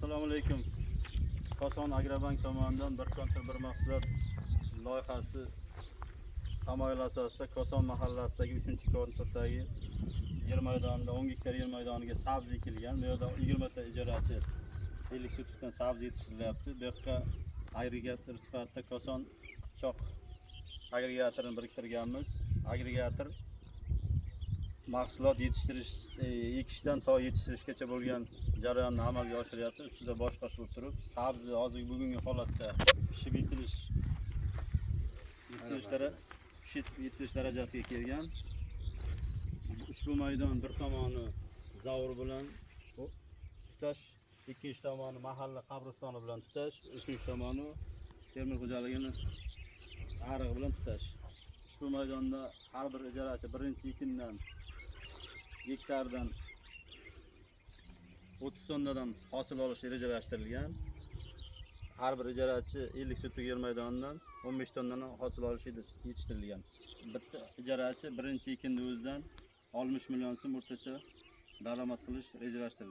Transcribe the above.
Assalomu alaykum. Koson Agrobank tomonidan "Bir kontur, bir mahsulot" loyihasi tamoyili asosida Koson mahallasidagi 3-konturdagi yer maydonida 10 gektar yer maydoniga sabzi ekilgan. Bu yerda 20 ta ijarachi 50 sotikdan sabzi yetishtirilyapti. Bu yoqqa agregator sifatida Koson Qipchoq agregatorini biriktirganmiz. Agregator mahsulot yetishtirish, ekishdan to yetishtirishgacha bo'lgan jarayonni amalga oshiryapti. Ustida bosh qosh bo'lib turib, sabzi hozirgi bugungi holatda pishib yetilish pishib yetilish darajasiga kelgan. Ushbu maydon bir tomoni zavur bilan tutash, ikkinchi tomoni mahalla qabristoni bilan tutash, uchinchi tomoni fermer xo'jaligini arig'i bilan tutash. Ushbu maydonda har bir ijarachi birinchi ekindan gektardan 30 tonnadan hosil olish rejalashtirilgan. Har bir ijarachi 50 sotik yer maydonidan 15 tonnadan hosil olish yetishtirilgan. Bitta ijarachi birinchi ekinni o'zidan 60 million so'm o'rtacha daromad qilish rejalashtirilgan.